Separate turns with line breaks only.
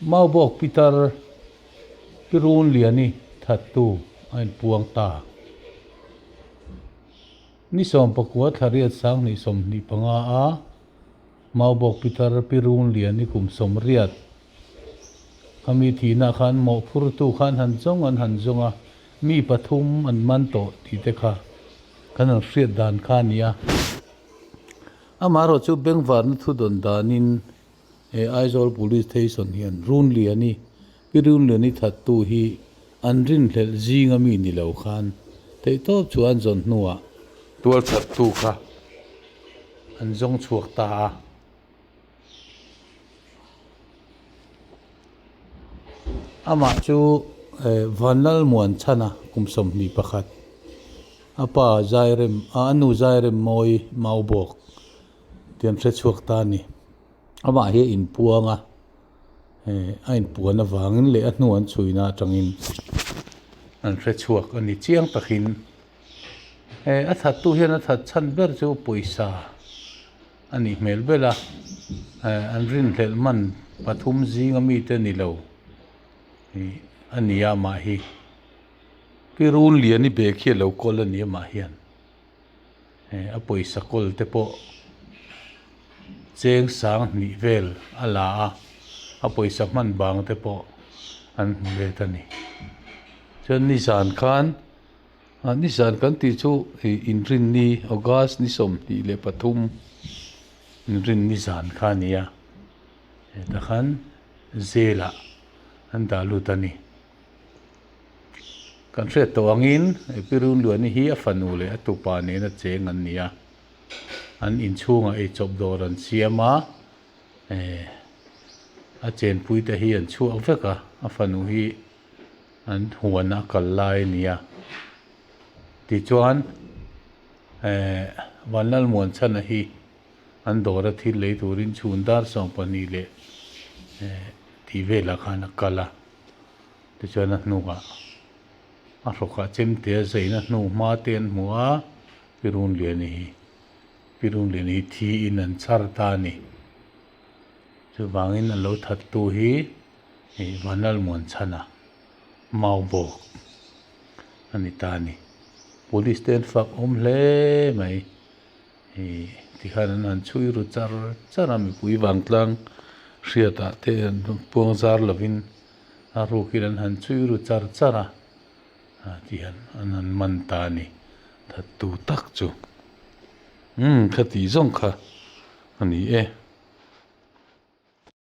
Maubawk pitar Pi Runliani thattu a inpuang ta. Ni 19 thla riat 2025 a Maubawk pitar Pi Runliani kum 80 khami thihna khan mawhphurtu khan han zawng an han zawng a, mi pathum an man tawh tih te kha kan han hriat dan kha a ni a. Amaherawhchu bengvarna thu dawn danin He Aizawl Police Station hian Runliani, Pi Runliani thattu hi an rinhlelh zinga mi ni lo khan theihtawp chu an zawn hnuah tual thattu kha an zawng chhuak ta a. Amah chu Vanlalmuanchhana kum 21, a pa Zairem, a nu Zairem Mawi Maubawk tih an hre chhuak ta a ni. Amah hi a inpuang a, a inpuan avangin leh a hnu an chhuina atangin an hre chhuak a ni chiang takin. A thattu hian a that chhan ber chu pawisa a nih hmel ber a, an rinhlelh man pathum zinga mite ni lo a ni a amah hi. Pi Runliani bag hi a lo kawl a ni amah hian. A pawisa kawl te pawh cheng sang hnih vel a la a, a pawisa hman bang te pawh an hmu let a ni. Chuan nizan khan ah nizan kan tih chu ih inrinni August ni 23 inrinni zan kha a ni a, hetah khan jail ah an dah lut a ni. Kan hriat tawh angin Pi Runluani hi a fanu leh a tupa nena cheng an ni a, an inchhungah eichawp dawr an siam a, eh a chenpui te hi an chhuak vek a, a fanu hi an huan a kal lai a ni a. Tichuan eh Vanlalmuanchhana hi an dawra thil lei turin chhun dar 12 leh eh tih velah khan a kal a. Tichuan a hnungah a hrawkah chemte a zaina hnu hma te an hmu a, Pi Runliani hi Pi Runliani hi thiin an chhar ta a ni. Chuvangin a lo thattu hi ih Vanlalmuanchhana Maubawk a ni ta a ni. Police te an fak awm hle mai ih tikhan an han chhui ru char char a mipui vangtlang hriatah te an puang zar lovin. A rukin an han chui ru char char a, tihian an han man ta a ni. Thattu tak chu. Umm, khati zawng kha a ni e.